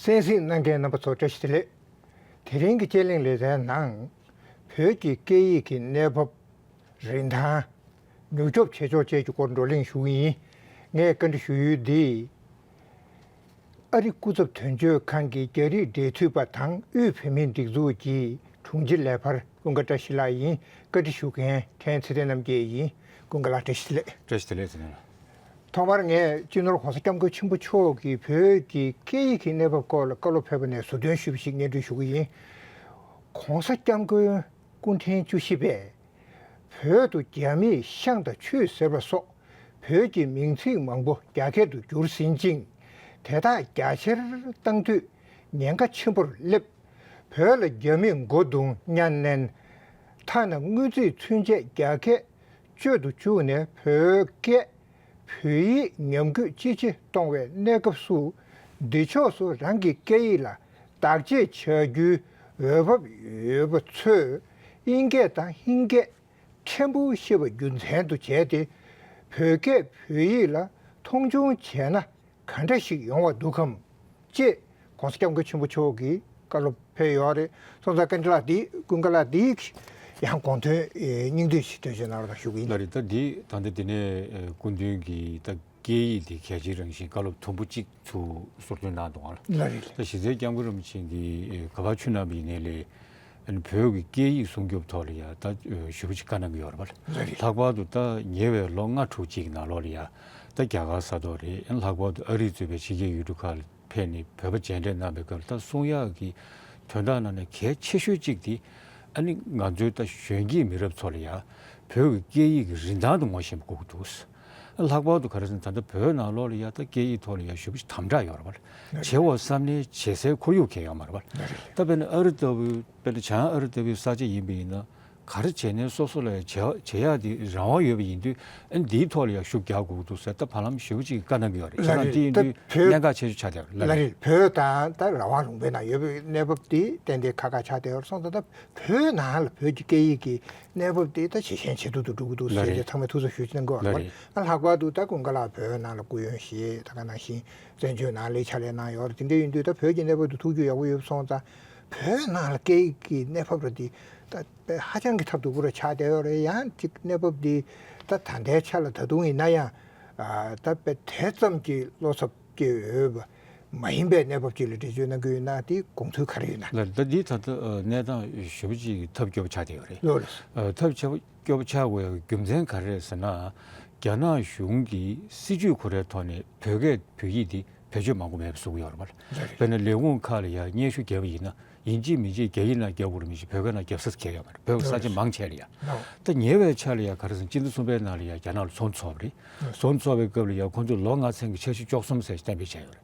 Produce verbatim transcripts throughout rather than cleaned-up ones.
གཏན་གཟིགས་གནང་མཁན་རྣམ་པ་ཚོ་བཀྲ་ཤིས་བདེ་ལེགས། དེ་རིང་གི་དཔྱད་གླེང་ལེ་ཚན་ནང་བོད་ཀྱི་སྐད་ཡིག་གི་གནས་བབ། རིན་ཐང་། མྱུར་སྐྱོབ་བྱེད་ཕྱོགས་བཅས་ཀྱི་སྐོར་བགྲོ་གླེང་ཞུ་གི་ཡིན། ངས་བཀའ་འདྲི་ཞུ་ཡུལ་འདི། ཨ་རི་སྐུ་ཚབ་དོན་གཅོད་ཁང་གི་རྒྱ་རིགས་འབྲེལ་མཐུད་པ་དང་དབུས་བོད་མིའི་སྒྲིག་འཛུགས་ཀྱི་དྲུང་ཆེ་ལས་འཕར་ཀུན་དགའ་བཀྲ་ཤིས་ལགས་ཡིན། བཀའ་འདྲི་ཞུ་མཁན་ཕྲན་ཚེ་བརྟན་རྣམ་རྒྱལ་ཡིན། ཀུན་དགའ་ལགས་བཀྲ་ཤིས་བདེ་ལེགས། བཀྲ་ཤིས་བདེ་ལེགས་ཟེར་ན། ཐོག་མར་ངས་སྤྱི་ནོར་༸གོང་ས་༸སྐྱབས་མགོན་ཆེན་པོ་མཆོག་གིས་བོད་ཀྱི་སྐད་ཡིག་གི་གནས་བབ་སྐོར་ལ་བཀའ་སློབ་ཕེབས་པ་ནས་ཟུར་འདོན་ཞུས་པ་ཞིག་སྙན་སྒྲོན་ཞུ་གི་ཡིན། ༸གོང་ས་༸སྐྱབས་མགོན་སྐུ་ཕྲེང་བཅུ་བཞི་པས། བོད་དུ་རྒྱ་མིས་ཤང་དང་ཆུས་ཟེར་བ་སོགས་བོད་ཀྱི་མིང་ཚིག་མང་པོ་རྒྱ་སྐད་དུ་བསྒྱུར་ཟིན་ཅིང་། དེ་དག་རྒྱ་ཆེར་བཏང་དུས་ཉེན་ཁ་ཆེན་པོར་སླེབས། བོད་ལ་རྒྱ་མིས་མགོ་རྡུང་གཉའ་གནོན། ཐ་ན་དངུལ་རྩིས་ཚུན་ཆད་རྒྱ་སྐད་སྤྱོད་དུ་བཅུག་ནས་བོད་སྐད། བོད་ཡིག་ཉམས་རྒུད་ཅི་ཆེ་གཏོང་བའི་གནས་སྐབས་སུ། འདི་ཕྱོགས་སུ་རང་གི་སྐད་ཡིག་ལ་བདག་གཅེས་བྱ་རྒྱུའི་འོས་བབ་ཡོད་པ་ཚོས་དབྱིན་སྐད་དང་ཧིན་སྐད་ཕྲན་བུ་ཤེས་པ་རྒྱུ་མཚན་དུ་བྱས་ཏེ། བོད་སྐད་བོད་ཡིག་ལ་མཐོང་ཆུང་བྱས་ན་ག་འདྲ་ཞིག་ཡོང་བ་འདུག་གམ། ཅེས་༸གོང་ས་༸སྐྱབས་མགོན་ཆེན་པོ་མཆོག་གིས་བཀའ་སློབ་ཕེབས་ཡོད་རེད། སོང་ཙང་བཀའ་འདྲི་ལགས་འདི་ཀུན་དགའ་ལགས་འདི་ཡང་དགོངས་དོན་སྙིང་བསྡུས་ཤིག་དོན་ཚན་ནང་ལ་ཞུ་གི་ཡིན། ལགས་རེད། ད་འདི་ད་ལྟ་འདི་ནས་སྐུ་མདུན་གྱིས་ད་སྐད་ཡིག་འདི་གལ་ཆེའི་རང་བཞིན་བཀའ་སློབ་དུམ་བུ་གཅིག་ཚུར་ཟུར་འདོན་གནང་འདུག་ཨང་། ལགས་རེད། ད་གཞི་རྩའི་སྐྱབས་མགོན་རིན་པོ་ཆེ་གིས་ག་པར་ཆུ་གནང་བ་ཡིན་ནའི་ལས། ཨ་ནི་བོད་ཀྱི་སྐད་ཡིག་སྲུང་སྐྱོབ་ཐོག་ལ་ཡང་ད་ཞེ་པོ་ཅིག་བཀའ་གནང་གི་ཡོད་རེད་པ། ལགས་རེད། ལྷག་པར་དུ་ད་ཉེ་བའི་ལོ་ལྔ་དྲུག་ཅིག་ནང་ལོགས་ལ་ཡང་ད་རྒྱ་གར་ས་ཐོག་རེད། ལྷག་པར་དུ་ཨ་རི་གཙོས་པའི་ཕྱི་རྒྱལ་ཡུལ་གྲུ་ཁག་ལ་ཕེབས་ནས་བོད་པ་མཇལ་འཕྲད་གནང་བའི་སྐབས་ལ་ད་གསུང་ཡག་གི་དོན་དག་ནང་ནས་གལ་ཆེ་ཤོས་གཅིག་དེ་ཨ་ནི་ང་ཚོའི་ད་གཞོན་སྐྱེས་མི་རབས་ཚོ་ལ་ཡང་བོད་ཀྱི་སྐད་ཡིག་གི་རིན་ཐང་དེ་ངོ་ཤེས་པ་དགོས་ཀྱི་འདུག། ལྷག་པར་དུ་ག་རེ་ཟེར་ན་ད་ལྟ་བོད་ནང་ལོགས་ལ་ཡང་ད་སྐད་ཡིག་ཐོག་ལ་ཡང་ཞེ་པོ་ཅིག་དམ་དྲག་ཡོད་རེད་པ། ལགས་རེད། བྱེད་དགོས་བསམ་ནའི་བྱེད་སའི་ཁོར་ཡུག་གང་ཡང་ཡོད་མ་རེད་པ། ལགས་རེད། ད་དཔེར་ན་ཨ་རི་ལྟ་བུའི་དཔེར་ན་བྱང་ཨ་རི་ལྟ་བུའི་ས་ཆ་ཡིན་པ་ཡིན་ན་ག་རེ་བྱས་ནའི་སོ་སོ་ལ་བྱེད་བྱེད་ཡག་དེ་རང་དབང་ཡོད་པ་ཡིན་དུས་ཨ་ནི་འདིའི་ཐོག་ལ་ཡང་ཤུགས་རྒྱག་དགོས་འདུག་ཟེར་ད་བར་ལམ་ཞེ་པོ་ཅིག་བཀའ་གནང་གི་ཡོད་རེད། ལགས་ཁྱེད་རང་རེད། དེ་ཡིན་ད་དུས་བོད་གནད་འགག་ཆེ་ཤོས་ཆགས་བསྡད་ཡོད་རེད། ལགས་ལགས་རེད། རེད། བོད་དང་ད་རང་དབང་ལུང་པའི་ནང་ཡོད་པའི་གནས་བབ་དེ་ཏན་ཏན་ཁག་ཁག་ཆགས་བསྡད་ཡོད་རེད། སོང་ཙང་ད་བོད་ནང་ལ་བོད་ཀྱི་སྐད་ཡིག་གི་གནས་བབ་དེ་ད་ཇེ་ཞན་ཇེ་སྡུག་ཏུ་འགྲོ་གི་འདུག་ལགས་ཟེར་རེད། ཏེ་ཚང་མས་ཐུགས་བསམ་ཞུ་ཅིག་གནང་གི་ཡོད་རེད། ལགས་རེད། ཨ་ལྷག་པར་དུ་ད་ཀུན་དགའ་ལགས་བོད་ནང་ལ་སྐུ་ཡོན་བཞེས་ད་ག་ནང་བཞིན་བཙན་བྱོལ་ནང་ལ་ཕྱག་ལས་གནང་ཡོད་རེད། དེ་འདྲ་ཡིན་དུས་ད་བོད་ཀྱི་གནས་བབ་དེ་ཐུགས་རྒྱུས་ཡག་པོ་ཡོད་སོང་ཙང་བོད་ནང་ལ་སྐད་ཡིག་གི་གནས་བབ་ར་དེ་ད་དཔེ་ཧ་ཅང་གི་ཐབས་སྡུག་པོ་ར་ཆགས་བསྡད་ཡོད་རེད། ཡང་ཅིག་གནས་བབ་དེ་ད་ད་ལྟའི་ཆ་ལ་ད་དུང་ཡིན་ན་ཡང་ཨ་ད་དཔེ་དེ་ཙམ་གྱི་བློ་འཚབ་སྐྱེ་འོས་པ་མ་ཡིན་པའི་གནས་བབ་ཅིག་ལ་འགྲེལ་བརྗོད་གནང་གི་ཡོད་ན་དེ་དགོངས་ཚུལ་ག་རེ་ཡོད་ན། ལགས་ད་འདི་ད་ལྟ་ཨ་གནས་སྟངས་ཞེ་པོ་ཅིག་ཐབས་སྐྱོ་པོ་ཆགས་བསྡད་ཡོད་རེད། ལགས་རེད། ཨ་ཐབས་ཆེ་བ་སྐྱོ་པོ་ཆགས་དགོས་ཡག་རྒྱུ་མཚན་ག་རེ་རེད་ཟེར་ན། རྒྱ་ནག་གཞུང་གིས་སྲིད་ཇུས་ཁོ་རའི་ཐོག་ནས་བོད་སྐད་བོད་ཡིག་འདི་བེད་སྤྱོད་མང་པོ་མེད་པ་བཟོ་གི་ཡོད་རེད་པ། ལགས་རེད། དཔེར་ན་ལས་ཁུངས་ཁག་ལ་ཡང་སྙན་ཞུ་བརྒྱབ་པ་ཡིན་ན་ཡིན་གཅིག་མིན་གཅིག་རྒྱ་ཡིག་ནང་བརྒྱབ་དགོས་རེད། མི་ཤེས་བོད་སྐད་ནང་བརྒྱབ་ས་གང་ཡང་ཡོད་མ་རེད། བོད་ཀྱི་ས་ཆ་མང་ཆེ་ལ་ཡང་། ལགས་རེད། ད་ཉེ་བའི་ཆར་ལ་ཡང་ག་རེ་ཟེར་ན་སྤྱི་ཟླ་གསུམ་པའི་ནང་ལ་ཡང་རྒྱ་ནག་ལ་ཚོགས་འདུ་ཚོགས་པ་རེད། ཚོགས་འདུ་ཚོགས་པའི་སྐབས་ལ་ཡང་ཁོང་ཚོས་ལོ་ལྔ་ཚན་གྱི་འཆར་གཞི་བཅུ་གསུམ་ཟེར་གཏན་འབེབས་བྱས་ཡོད་རེད།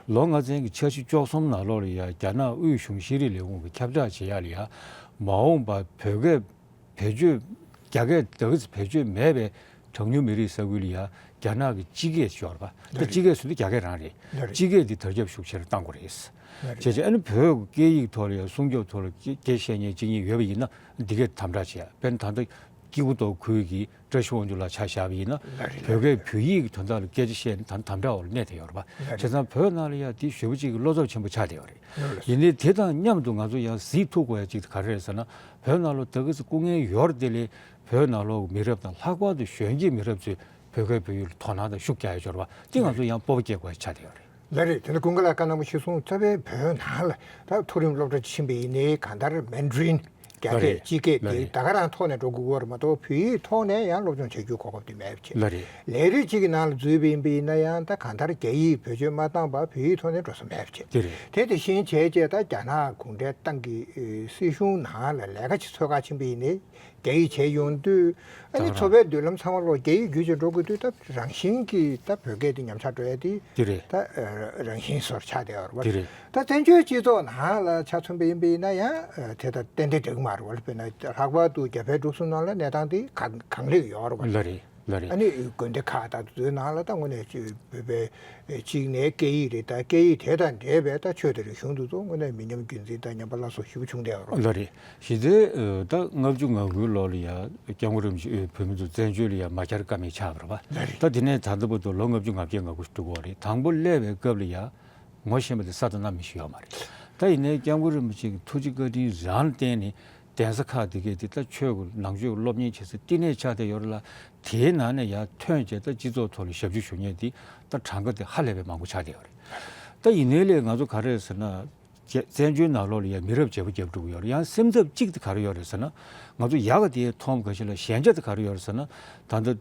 ལོ་ལྔ་ཚན་གྱི་འཆར་གཞི་བཅུ་གསུམ་ནང་ལོགས་ལ་ཡང་རྒྱ་ནག་དབུས་གཞུང་ཤེས་རིག་ལས་ཁུངས་ཀྱི་ཁྱབ་བསྒྲགས་བྱེད་ཡག་ལ་ཡང་མ་འོངས་པར་བོད་སྐད་བེད་སྤྱོད་རྒྱ་སྐད་ད་ག་ཚོད་བེད་སྤྱོད་མེད་པའི་གྲངས་ཉུང་མི་རིགས་ས་ཁུལ་ལ་ཡང་རྒྱ་ནག་གི་སྤྱི་སྐད་ཅིག་ཡོད་རེད་པ། ད་ལགས་རེད། སྤྱི་སྐད་ཟེར་དུས་རྒྱ་སྐད་རང་རེད། ལགས་རེད། སྤྱི་སྐད་འདི་དར་ཁྱབ་ཤུགས་ཆེར་གཏང་དགོས་རེད། ལགས་རེད། བྱས་ཙང་ཨ་ནི་བོད་སྐད་ཡིག་ཐོག་ལ་ཡང་སྲུང་སྐྱོབ་ཐོག་ལ་སྐད་བཤད་མཁན་གཅིག་གཉིས་ཡོད་པ་ཡིན་ན་འདི་གས་དམ་དྲག་བྱེད་ཡ། དཔེར་ན་ད་ལྟ་སྐྱེ་རྒུ་མདོ་ཁུལ་གྱི་བཀྲ་ཤིས་དབང་ཕྱུག་ལགས་ཆ་བཞག་པ་ཡིན་ན། ལགས་རེད། བོད་སྐད་བོད་ཡིག་གི་དོན་དག་ལ་སྐད་ཆ་བཤད་ན་ད་དམ་དྲག་འོག་ལ་གནས་བསྡད་ཡོད་རེད་པ། ལགས་རེད། བྱས་ཙང་བོད་ནང་ལ་ཡང་དེ་ཞེ་པོ་ཅིག་གི་བློ་འཚབ་ཆེན་པོ་ཆགས་བསྡད་ཡོད་རེད། ལགས་རེད། ཡིན་ནའི་དེ་དང་མཉམ་དུ་ང་ཚོ་ཡང་གཟིགས་ཐུབ་དགོས་ཡ་གཅིག་ག་རེ་རེད་ཟེར་ན། བོད་ནང་ལོགས་ད་ག་ཚོད་སྐུ་ངལ་ཡོད་རེད་དེ་ལས་བོད་ནང་ལོགས་མི་རབས་དང་ལྷག་པར་དུ་གཞོན་སྐྱེས་མི་རབས་ཚོས་བོད་སྐད་བོད་ཡིག་ལ་དོ་སྣང་དང་ཤུགས་རྒྱག་ཡ་ཡོད་རེད་པ། དེ་ང་ཚོ་ཡང་སྤོབས་པ་སྐྱེ་དགོས་ཡ་ཆགས་བསྡད་ཡོད་རེད། ལགས་རེད། དེ་ནི་ཀུན་དགའ་ལགས་བཀའ་གནང་བ་གཞིར་བཟུང་རྩ་བའི་བོད་ནང་ལ་ད་མཐོ་རིམ་སློབ་གྲྭ་ཕྱིན་པ་ཡིན་ནའི་གང་ལྟར་མན་ཌི་རིན་རྒྱ་ལགས་རེད། སྐད་སྤྱི་སྐད་ལགས་དེ་རེད། ད་ག་རང་ཐོག་ནས་འགྲོ་དགོས་ཀྱི་ཡོད་རེད་མ་གཏོགས་བོད་ཡིག་ཐོག་ནས་ཡང་སློབ་སྦྱོང་བྱ་རྒྱུའི་གོ་སྐབས་དེ་མེད་པ་བྱས། ལགས་རེད། ལས་རིགས་གཅིག་གི་ནང་ལ་འཛུལ་བ་ཡིན་པ་ཡིན་ན་ཡང་ད་གང་ལྟར་རྒྱ་ཡིག་བེད་སྤྱོད་མ་བཏང་བར་བོད་ཡིག་ཐོག་ནས་འགྲོ་ས་མེད་པ་བྱས། དེ་རེད། དེ་དེ་བཞིན་བྱས་བྱས་ད་རྒྱ་ནག་གུང་ཁྲན་ཏང་གི་སྲིད་གཞུང་ནང་ལ་ལས་ཀ་ཅིག་འཚོལ་ག་ཕྱིན་པ་ཡིན་ནའི། རྒྱ་ཡིག་བྱས་ཡོང་དུས་ཨ་ནི་ད་འཚོ་བའི་མདུན་ལམ་ཚང་མ་ལོག་རྒྱ་ཡིག་བརྒྱུད་ཅིག་འགྲོ་དགོས་དུས་ད་རང་བཞིན་གྱིས་ད་བོད་སྐད་དེ་ཉམས་ཆག་འགྲོ་ཡ་དེ་དེ་རེད། ད་རང་བཞིན་བཟོ་ཆགས་བསྡད་ཡོད་རེད་པ། དེ་རེད། ད་བཙན་བྱོལ་སྤྱི་ཚོགས་ནང་ལ་ཆ་མཚོན་པ་ཡིན་པ་ཡིན་ན་ཡང་དེ་ད་ཏན་ཏན་འགྲིག་གི་མ་རེད་པ། དཔེར་ན་ལྷག་པར་དུ་རྒྱ་བལ་འབྲུག་གསུམ་ནང་ལ་གནས་སྟངས་དེ་གང་གང་ལེགས་ཡོད་རེད་པ། ལགས་རེད། ལགས་རེད། ཨ་ནི་དགོན་སྡེ་ཁག་དང་དེ་ཚོའི་ནང་ལ་ད་དངོས་གནས་བོད་པའི་གཅིག་ནས་སྐད་ཡིག་རེད། ད་སྐད་ཡིག་དེ་དང་འབྲེལ་བའི་ད་ཆོས་དང་རིག་གཞུང་དེ་ཚོ་དངོས་གནས་མི་ཉམས་རྒྱུན་འཛིན་དང་ཉམས་པ་སླར་གསོ་ཞེ་པོ་བྱུང་བསྡད་ཡོད་རེད། ལགས་རེད། གཞི་རྩའི་ད་ལྔ་བཅུ་ང་དགུའི་ལོ་ལ་ཡ་སྐྱབས་མགོན་རིན་པོ་ཆེ་བོད་མི་ཚོ་བཙན་བྱོལ་ལ་ཡ་མ་བསྐྱར་བཀའ་མོལ་ཆགས་པ་རེད་པ། ལགས་རེད། ད་དེ་ནས་ད་ལྟ་བར་དུ་ལོ་ལྔ་བཅུ་ང་བརྒྱད་ང་དགུ་ཞིག་འགྲོ་གི་ཡོད་རེད། དང་པོ་སླེབས་པའི་སྐབས་ལ་ཡ་ ངོ་ཤེས་པ་དེ་ས་དང་གནམ་མི་ཤེས་ཡོད་མ་རེད། ད་ཡིན་ནའི་སྐྱབས་མགོན་རིན་པོ་ཆེ་གི་ཐུགས་རྗེ་བཀའ་དྲིན་རང་བརྟེན་ནས་གདན་ས་ཁག་དེ་གའི་དེ་ད་ཆོས་ཀྱི་ནང་ཆོས་ཀྱི་སློབ་གཉེར་བྱེད་ས་བསྟི་གནས་ཆགས་བསྡད་ཡོད་རེད་ལ། དེའི་ནང་ནས་ཡར་ཐོན་བྱས་ད་སྤྱི་ཚོགས་ཐོག་ལ་ཞབས་ཕྱི་ཞུ་མཁན་དེ་ད་གྲངས་ཀ་དེ་ཧ་ལས་པའི་མང་པོ་ཆགས་བསྡད་ཡོད་རེད། ད་ཡིན་ནའི་ལས་ང་ཚོ་ག་རེ་རེད་ཟེར་ན། བཙན་བྱོལ་ནང་ལོགས་ལ་ཡང་མི་རབས་བརྗེ་པོ་བརྒྱབ་འགྲོ་གི་ཡོད་རེད། ཡང་སེམས་འཚབ་གཅིག་དེ་ག་རེ་ཡོད་རེད་ཟེར་ན། ང་ཚོ་ཡག་ག་དེ་མཐོང་ག་ཞིག་ལ་ཞན་ཆ་དེ་ག་རེ་ཡོད་རེད་ཟེར་ན། ད་ལྟ་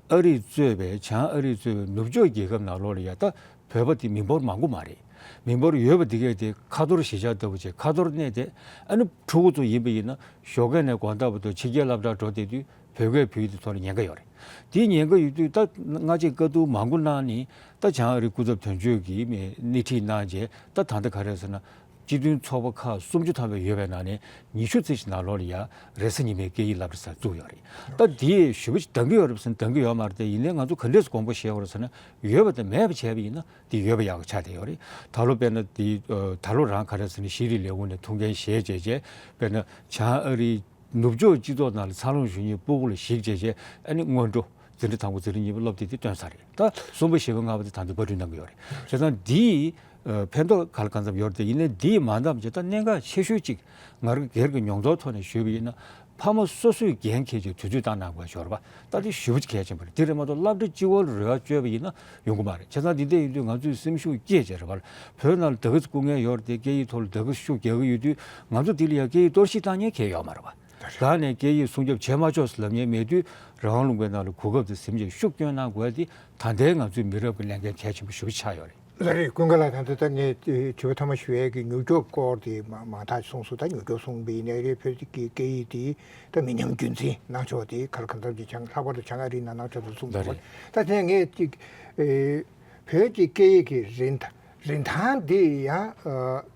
ཨ་རིས་གཙོས་པའི་བྱང་ཨ་རིས་གཙོས་པའི་ནུབ་ཕྱོགས་རྒྱལ་ཁབ་ནང་ལོགས་ལ་ཡང་ད་བོད་པ་དེ་མི་འབོར་མང་པོ་མ་རེད། མི་འབོར་ཡོད་པ་དེ་གས་དེ་ཁ་ཐོར་གཞིས་ཆགས་ལྟ་བུ་བྱས་ཁ་ཐོར་གནས་ཏེ། ཨ་ནི་ཕྲུ་གུ་ཚོ་ཡིན་པ་ཡིན་ན་ཞོགས་ཀས་ནས་དགོང་དག་བར་དུ་ཕྱི་རྒྱལ་སློབ་གྲྭར་འགྲོ་བསྡད་དུས་བོད་སྐད་བོད་ཡིག་དེ་ཐོག་ལ་ཉེན་ཁ་ཡོད་རེད། དེའི་ཉེན་ཁ་ཡོད་དུས་ད་སྔ་རྗེས་བཀའ་བསྡུར་མང་པོ་གནང་ནས་ད་བྱང་ཨ་རིའི་སྐུ་ཚབ་དོན་གཅོད་ཀྱིས་མི་སྣེ་ཁྲིད་གནང་རྗེས་ད་ད་ལྟ་ག་རེ་ཟེར་ན། སྤྱི་མཐུན་ཚོགས་པ་ཁག་སུམ་ཅུ་ཐམ་པ་ཡོད་པའི་ནང་ནས་ཉི་ཤུ་ཙམ་ཞིག་ནང་ལོགས་ལ་ཡ་རེས་གཟའ་ཉི་མའི་སྐད་ཡིག་སློབ་གྲྭ་ཟེར་བཙུགས་ཡོད་རེད། ད་དེ་ཞེ་པོ་ཅིག་འདང་གི་ཡོད་རེད་ཟེར་ན་འདང་གི་ཡོད་མ་རེད། དེ་ཡིན་ནའི་ང་ཚོ་ག་འདྲས་སེ་དགོངས་པ་བཞེས་དགོས་རེད་ཟེར་ན། ཡོད་པ་དང་མེད་པ་བྱས་པ་ཡིན་ན་དེ་ཡོད་པ་ཡག་ག་ཆགས་བསྡད་ཡོད་རེད། ད་ལོ་དཔེར་ན་དེ་ད་ལོ་རང་ག་རེ་ཟེར་ན་ཤེས་རིག་ལས་ཁུངས་ནས་ཐུགས་འགན་བཞེས་བྱས་བྱས་དཔེར་ན་བྱང་ཨ་རིའི་ནུབ་ཕྱོགས་སྤྱི་ཚོགས་ནང་ལ་འཚར་ལོངས་བྱུང་མཁན་སྤུ་གུ་ལ་གཞིགས་བྱས་བྱས་ཨ་ནི་སྔོན་འགྲོ་འཛིན་གྲྭ་དང་པོ་འཛིན་གྲྭ་གཉིས་པ་སློབ་དེབ་དེ་བཏོན་ཚར་རེད། ད་གསུམ་པ་བཞི་པ་ལྔ་པ་དེ་ད་ལྟ་པར་སྐྲུན་གནང་གི་ཡོད་རེད། བྱས་ཙང་འདིས་ཕན་ཐོགས་ག་ལ་གང་འཚམ་ཡོད་རེད། དེ་ཡིན་ནའི་འདིས་མ་འདང་བྱས་ད་གནད་འགག་ཆེ་ཤོས་གཅིག་ང་རང་སྒེར་གྱི་མྱོང་ཚོར་ཐོག་ནས་ཞུས་པ་ཡིན་ན། ཕ་མ་སོ་སོས་འགན་འཁྱེར་བྱས་དུས་ཚོད་བཏང་གནང་དགོས་ཞོར་བ་ད་དེ་ཞེ་པོ་ཅིག་གལ་ཆེན་པོ་རེད། དེ་རེད་མ་གཏོགས་སློབ་གྲྭ་སྤྱི་བོ་ལ་རེ་བ་བཅོལ་བ་ཡིན་ན་ཡོང་གི་མ་རེད། བྱས་ཙང་འདི་འདྲ་ཡིན་དུས་ང་ཚོས་སེམས་ཤུགས་བསྐྱེད་བྱས་རེད་བ། བོད་ནང་ལ་ད་ག་ཚོད་སྐུ་ངལ་ཡོད་རེད་དེ་སྐད་ཡིག་ཐོག་ལ་ད་ག་ཚོད་ཤུགས་རྒྱག་གི་ཡོད་དུས་ང་ཚོ་འདི་ལ་ཡང་སྐད་ཡིག་གཏོར་བཤིག་བཏང་མཁན་གང་ཡང་ཡོད་མ་རེད་བ། ད་ནས་སྐད་ཡིག་སྲུང་སྐྱོབ་བྱེད་མ་ཆོག་ཟེར་ལབ་མཁན་མེད་དུས་རང་དབང་ལུང་པའི་ནང་ལ་གོ་སྐབས་དེ་ཟིན་བྱས་ཤུགས་བསྐྱོན་གནང་དགོས་དེ་ད་ལྟའི་ང་ཚོའི་མི་རབས་ཀྱི་ལས་འགན་གལ་ཆེན་པོ་ཞེ་པོ་ཆགས་ཡོད་རེད། ལགས་རེད། ཀུན་དགའ་ལགས། ད་ལྟ་ད་ངས་དྲི་བ་མཐའ་མ་ཞུ་ཡས་ཀྱི་མྱུར་སྐྱོབ་སྐོར་དེ་མ་མང་ཐག་གསུངས་སོང་། ད་མྱུར་སྐྱོབ་གསུངས་པ་ཡིན་ནའི་རེད། བོད་ཀྱི་སྐད་ཡིག་དེ་ད་མི་ཉམས་རྒྱུན་འཛིན་གནང་ཕྱོགས་དེ་ག་ལ་གང་འཚམ་ཅིག་བྱང་ལྷག་པར་དུ་བྱང་ཨ་རིའི་ནང་གནང་ཕྱོགས་དེ་གསུངས་སོང་། ལགས་རེད། ད་དེ་ངས་ཅིག་ཨེ་བོད་ཀྱི་སྐད་ཡིག་གི་རིན་ཐང་རིན་ཐང་འདི་ཡང་ཨ་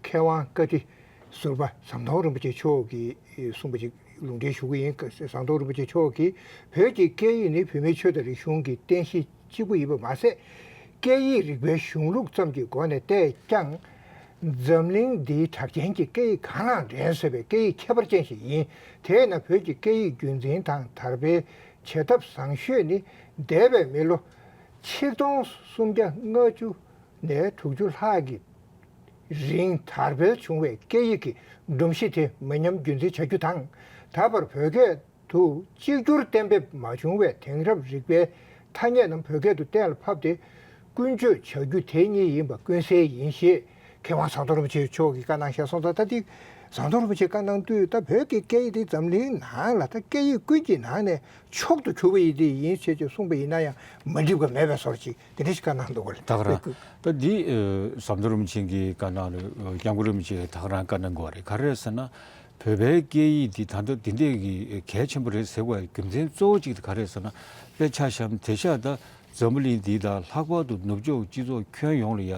མཁས་དབང་བཀའ་ཁྲི་ཟུར་པ་ཟམ་གདོང་རིན་པོ་ཆེ་མཆོག་གིས་གསུངས་པ་ཅིག་ལུང་འདྲེན་ཞུ་གི་ཡིན། ཟམ་གདོང་རིན་པོ་ཆེ་མཆོག་གིས་བོད་ཀྱི་སྐད་ཡིག་ནི་བོད་མིའི་ཆོས་དང་རིག་གཞུང་གི་རྟེན་གཞི་གཅིག་པུ་ཡིན་པ་མ་ཟད། སྐད་ཡིག་རིག་པའི་གཞུང་ལུགས་ཙམ་གྱི་སྒོ་ནས་བལྟས་ཀྱང་། འཛམ་གླིང་འདིའི་གྲགས་ཅན་གྱི་སྐད་ཡིག་གང་ལའང་འགྲན་བསྡུར་བའི་སྐད་ཡིག་ཁྱད་པར་ཅན་ཞིག་ཡིན། དེས་ན་བོད་ཀྱི་སྐད་ཡིག་རྒྱུན་འཛིན་དང་དར་སྤེལ་བྱེད་ཐབས་བཟང་ཤོས་ནི་འདས་པའི་མི་ལོ་ཆིག་སྟོང་སུམ་བརྒྱ་ལྔ་བཅུ་ནས་དྲུག་ཅུ་ལྷག་གི་རིང་དར་སྤེལ་བྱུང་བའི་སྐད་ཡིག་གི་སྒྲོམ་གཞི་དེ་མི་ཉམས་རྒྱུན་འཛིན་བྱ་རྒྱུ་དང་། ད་བར་བོད་སྐད་དུ་གཅིག་གྱུར་གཏན་འབེབས་མ་བྱུང་བའི་དེང་རབས་རིག་པའི་ཐ་སྙད་རྣམས་བོད་སྐད་དུ་གཏན་ལ་ཕབ་སྟེ་ཀུན་སྤྱོད་བྱ་རྒྱུ་དེ་ཉིད་ཡིན་པ་ཀུན་གསལ་ཡིན་ཞེས་མཁས་དབང་ཟམ་གདོང་རིན་པོ་ཆེ་མཆོག་གིས་བཀའ་གནང་བཞག་སོང་ཙང་། ད་འདི་ཟམ་གདོང་རིན་པོ་ཆེས་བཀའ་གནང་དུས་ད་བོད་ཀྱི་སྐད་ཡིག་འདི་འཛམ་གླིང་ནང་ལ་ད་སྐད་ཡིག་ཀུན་གྱི་ནང་ནས་མཆོག་ཏུ་གྱུར་པ་ཡིན། དེ་ཡིན་ཞེས་ཅིག་གསུངས་པ་ཡིན་ན་ཡང་མ་འགྲིག་པ་མེད་པའི་བཟོ་འདྲ་ཅིག་དེ་འདྲ་ཞིག་བཀའ་གནང་འདུག་ག་ལགས། ད་ག་རང་ད་འདི་ཨ་ཟམ་གདོང་རིན་པོ་ཆེ་གིས་བཀའ་གནང་ལ་སྐྱབས་མགོན་རིན་པོ་ཆེས་ད་ག་རང་བཀའ་གནང་དགོས་རེད། ག་རེ་རེད་ཟེར་ན། བོད་པའི་སྐད་ཡིག་འདི་ད་ལྟ་འདི་འདྲས་ཀྱི་གལ་ཆེན་པོ་རེད་ཟེར་བའི་རྒྱུ་མཚན་གཙོ་བོ་གཅིག་དེ་ག་རེ་རེད་ཟེར་ན། དཔེ་ཆ་བཞག་ན་དེང་སང་ད་འཛམ་བུ་གླིང་འདི་དང་ལྷག་པར་དུ་ནུབ་ཕྱོགས་སྤྱི་ཚོགས་ཁྱོན་ཡོངས་ལ་ཡ་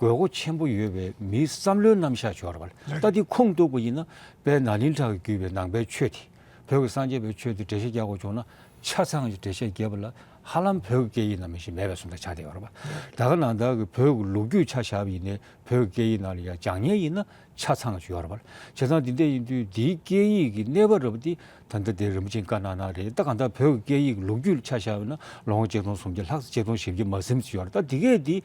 དགོས་མཁོ་ཆེན་པོ་ཡོད་པའི་མིའི་བསམ་བློའི་རྣམ་གཞག་ཅིག་ཡོད་རེད་པ། ད་འདི་ཁུངས་གཏུགས་པ་ཡིན་ན་དཔེ་ནཱ་ལེནྡྲ་གིས་བརྒྱུད་པའི་ནང་པའི་ཆོས་དེ། བོད་ཀྱི་སངས་རྒྱས་པའི་ཆོས་དེ་འགྲེལ་བཤད་རྒྱག་དགོས་བྱུང་ན་ཆ་ཚང་གི་འགྲེལ་བཤད་རྒྱབ་པ་ལ་ཧ་ལམ་བོད་ཀྱི་སྐད་ཡིག་ནང་མི་ཞིག་མེད་པའི་བཟོ་འདྲ་ཆགས་བསྡད་ཡོད་རེད་པ། ད་ག་ནང་ལྟར་གྱི་བོད་ཀྱི་ལོ་རྒྱུས་ཆ་བཞག་པ་ཡིན་ནའི་བོད་ཀྱི་སྐད་ཡིག་ནང་ལ་ཡང་སྦྱང་མཁན་ཡིན་ན་ཆ་ཚང་ཞིག་ཡོད་རེད་པ། བྱས་ཙང་འདི་འདྲ་ཡིན་དུས་འདིའི་སྐད་ཡིག་གི་གནས་བབ་འདྲ་པོ་འདི་ད་ལྟ་དེ་རིན་པོ་ཆེས་བཀའ་གནང་གནང་རེད། ད་གང་ལྟར་བོད་ཀྱི་སྐད་ཡིག་ལོ་རྒྱུས་ཆ་བཞག་པ་ན་ལོ་ངོ་ཆིག་སྟོང་སུམ་བརྒྱ་ལྷག་ཙམ་ཆིག་སྟོང་བཞི་བརྒྱ་མ་ཟིན་ཙམ་ཡོད་རེད། ད་འདི་གས་འདི་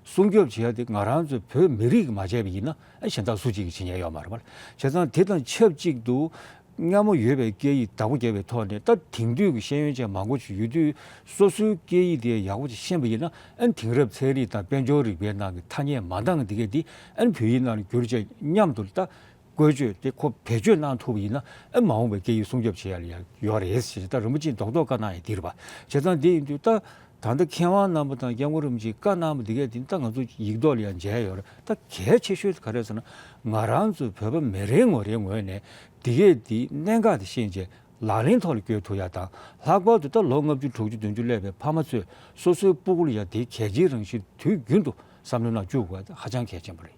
སྲུང་སྐྱོབ་བྱེད་ཡ་དེ་ང་རང་ཚོ་བོད་མི་རིགས་ཀྱིས་མ་བྱས་པ་ཡིན་ན་ཨ་གཞན་དག་སུ་གཅིག་གིས་བྱེད་མཁན་ཡོད་མ་རེད་པ། བྱས་ཙང་དེ་དང་ཆབས་ཅིག་ཏུ་མཉམ་པོ་ཡོད་པའི་སྐད་ཡིག་བདག་པོ་བརྒྱབ་པའི་ཐོག་ནས་ད་དེང་དུས་ཀྱི་ཤེས་ཡོན་ཅན་མང་པོ་ཞིག་ཡོད་དུས་སོ་སོའི་སྐད་ཡིག་དེ་ཡག་པོ་ཅིག་ཤེས་པ་ཡིན་ན་ཨ་དེང་རབས་ཚན་རིག་དང་དཔལ་འབྱོར་རིག་པའི་ནང་གི་ཐ་སྙད་མ་འདང་གི་དེ་གས་དེ་ཨ་བོད་ཡིག་ནང་ལ་བསྒྱུར་བྱས་མཉམ་དུ་ད་བཀོལ་སྤྱོད་དེ་ཁོ་བེད་སྤྱོད་གནང་ཐུབ་པ་ཡིན་ན་ཨ་མ་འོངས་པའི་སྐད་ཡིག་སྲུང་སྐྱོབ་བྱེད་ཡ་ལ་ཡ་ཡོད་རེད་ཞེས་ད་རིན་པོ་ཆེས་རྡོག་རྡོག་བཀའ་གནང་ཡ་འདི་རེད་པ། བྱས་ཙང་འདི་ཡིན་དུས་ད། ད་ལྟ་མཁས་དབང་རྣམ་པ་དང་སྐྱབས་མགོན་རིན་པོ་ཆེས་བཀའ་གནང་བ་འདི་གས་འདི་ད་ང་ཚོ་ཡིག་ཐོག་ལ་ཡང་མཇལ་ཡོད་རེད། ད་གལ་ཆེ་ཤོས་དེ་ག་རེ་ཟེར་ན་ང་རང་ཚོའི་བོད་པ་མི་རེ་ངོ་རེའི་ངོས་ནས་འདི་གས་འདི་གནད་འགག་དེ་ཤེས་བྱས་ལག་ལེན་ཐོག་ལ་བསྐྱོད་ཐུབ་ཡ་དང་ལྷག་པར་དུ་ད་ལོ་ལྔ་བཅུ་དྲུག་ཅུ་བདུན་ཅུ་སླེབས་པའི་ཕ་མ་ཚོས་སོ་སོའི་སྤུ་གུ་ལ་ཡང་དེའི་གལ་ཆེའི་རང་བཞིན་དུས་རྒྱུན་དུ་བསམ་བློ་གནང་བཅུག་དགོས་ད་ཧ་ཅང་གལ་ཆེན་པོ་རེད།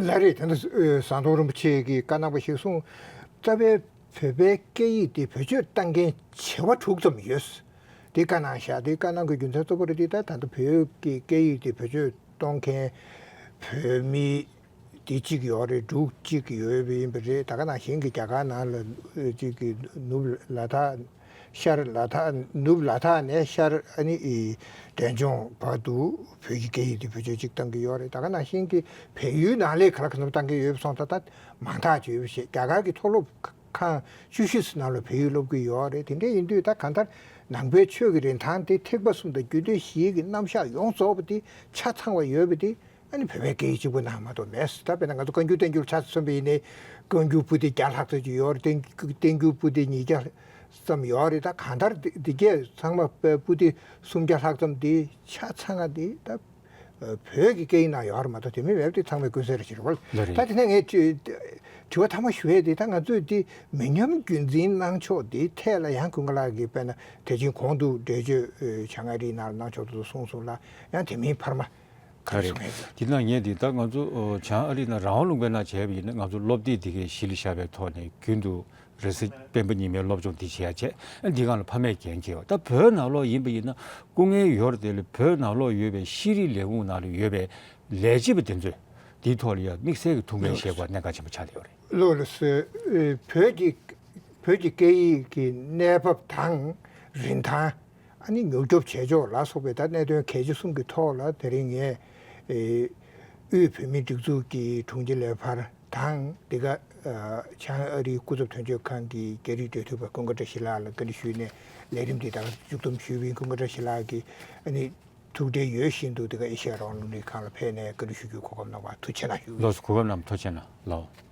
ལགས་རེད། ད་ལྟ་ཟམ་གདོང་རིན་པོ་ཆེ་གིས་བཀའ་གནང་བ་ཞིག་གསུངས། རྩ་བའི་བོད་པའི་སྐད་ཡིག་དེ་བེད་སྤྱོད་གཏང་མཁན་བྱེ་བ་དྲུག་ཙམ་ཡོད། དེ་བཀའ་གནང་བཞག་དེ་བཀའ་གནང་གི་རྒྱུ་མཚན་གཙོ་བོ་རེད་དེ་ད་ད་ལྟ་བོད་ཀྱི་སྐད་ཡིག་དེ་བེད་སྤྱོད་གཏོང་མཁན་བོད་མི་དེ་གཅིག་ཡོད་རེད། འབྲུག་གཅིག་ཡོད་པ་ཡིན་པ་རེད། ད་ག་ནང་བཞིན་གྱི་རྒྱ་གར་ནང་ལ་གཅིག་གི་ནུབ་ལ་དྭགས་ ཤར་ལ་དྭགས། ནུབ་ལ་དྭགས་ནས་ཤར་ཨ་ནི་འབྲས་ལྗོངས་བར་དུ་བོད་ཀྱི་སྐད་ཡིག་འདི་བེད་སྤྱོད་ཅིག་གཏང་གི་ཡོད་རེད། ད་ག་ནང་བཞིན་གྱི་བལ་ཡུལ་ནང་ལས་ག་ལ་ག་ནོར་གཏང་གི་ཡོད་སོང་། ད་ལྟ་མང་དག་ཅིག་ཡོད་པ་ཞིག་རྒྱ་གར་གྱི་མཐོ་སློབ་ཁང་བཅུ་བཞི་ཙམ་ནང་ལ་བལ་ཡུལ་སློབ་ཀྱི་ཡོད་རེད། དེ་འདྲ་ཡིན་དུས་ད་གང་ལྟར་ནང་པའི་ཆོས་ཀྱི་རིན་ཐང་དེ་ཐེག་པ་གསུམ་དང་རྒྱུད་སྡེ་བཞིའི་གི་རྣམ་གཞག་ཡོངས་རྫོགས་པ་དེ་ཆ་ཚང་བ་ཡོད་པ་དེ། ཨ་ནི་བོད་པའི་སྐད་ཡིག་གཅིག་པུ་ནང་མ་གཏོགས་མེད། ད་དཔེར་ན་ང་ཚོ་བཀའ་འགྱུར་བསྟན་འགྱུར་ཆ་ཚང་བ་ཡིན་ནའི་བཀའ་འགྱུར་པོ་ཏི་བརྒྱ་ལྷག་ཙམ་ཅིག་ཡོད་རེད། བསྟན་བསྟན་འགྱུར་པོ་ཏི་ཉིས་བརྒྱ་ཙམ་ཡོད་རེད། ད་གང་ལྟར་འདི་འདི་གས་ཚང་མ་པོ་ཏི་སུམ་བརྒྱ་ལྷག་ཙམ་འདི་ཆ་ཚང་བ་འདི་ད་བོད་ཀྱི་སྐད་ཡིག་ནང་ཡོད་རེད་མ་གཏོགས་དེ་མིན་མེད་པ་དེ་ཚང་མས་ཀུན་གསལ་རེད་ཅེས་རེད་བ། ལགས་རེད། ད་དེ་ནས་ངས་དྲི་དྲི་བ་ཐ་མ་ཞུ་ཡས་དེ། ད་ང་ཚོས་དེ་མི་ཉམས་རྒྱུན་འཛིན་གནང་ཕྱོགས་དེ་ཐད་ལ་ཡང་ཀུན་དགའ་ལགས་ཀྱིས་དཔེར་ན་དེ་བཞིན་གོང་དུ་འགྲེལ་བརྗོད་བྱང་ཨ་རིའི་ནང་ལ་གནང་ཕྱོགས་དེ་ཚོ་གསུངས་སོང་ལ། ཡང་དེ་མིན་འཕར་མ། ག་རེ། དེ་ན་ངས་འདི་ལྟར་ང་ཚོ་བྱང་ཨ་རི་ནང་རང་དབང་ལུང་པའི་ནང་བྱས་པ་ཡིན་ན། ང་ཚོ་སློབ་དེབ་འདི་གའི་གཞི་ལ་བཞག་པའི་ཐོག་ནས་རྒྱུན་དུ་རེས་གཟའ་སྤེན་པ་ཉི་མའི་སློབ་སྦྱོང་འདི་བྱེད་ཡ་བྱས། འདི་སྒང་ལ་ཕ་མས་འགན་འཁྱེར་བ། ད་བོད་ནང་ལོགས་ཡིན་པ་ཡིན་ན་སྐུ་ངལ་ཡོད་རེད། དེ་ལས་བོད་ནང་ལོགས་ཡོད་པའི་ཤེས་རིག་ལས་ཁུངས་ནང་ལ་ཡོད་པའི་ལས་བྱེད་པ་དེ་ཚོས་འདིའི་ཐོག་ལ་ཡ་དམིགས་བསལ་གྱི་ཐུགས་ཕན་བཞེས་དགོས་གནད་འགག་ཆེན་པོ་ཆགས་བསྡད་ཡོད་རེད། ལགས་ལགས་སོ། བོད་ཀྱི་བོད་ཀྱི་སྐད་ཡིག་གི་གནས་བབ་དང་རིན་ཐང་། ཨ་ནི་མྱུར་སྐྱོབ་བྱེད་ཕྱོགས་ལ་སོགས་པའི་ད་གནད་དོན་གལ་ཆེ་གསུམ་གྱི་ཐོག་ལ་དེ་རིང་ངས་ཨེ་དབུས་བོད་མིའི་སྒྲིག་འཛུགས་ཀྱི་དྲུང་ཆེ་ལས་འཕར་དང་། འདི་ག་ཨ་བྱང་ཨ་རིའི་སྐུ་ཚབ་དོན་གཅོད་ཁང་གི་རྒྱ་རིགས་འབྲེལ་མཐུད་པ་ཀུན་དགའ་བཀྲ་ཤིས་ལགས་ལ་བཀའ་འདྲི་ཞུས་ནས་ལས་རིམ་འདི་ད་ག་མཇུག་བསྡོམས་ཞུས་པ་ཡིན། ཀུན་དགའ་བཀྲ་ཤིས་ལགས་ཀྱིས་ཨ་ནི་ཐུགས་འདྲེ་ཡོད་བཞིན་དུ་འདི་ག་ཨེ་ཤེ་ཡ་རང་དབང་རླུང་འཕྲིན་ཁང་ལ་ཕེབས་ནས་བཀའ་འདྲི་ཞུ་རྒྱུའི་གོ་སྐབས་གནང་བར་ཐུགས་རྗེ་གནང་ཞུ། ལགས་སོ། གོ་སྐབས་གནང་བར་ཐུགས་རྗེ་གནང་། ལགས།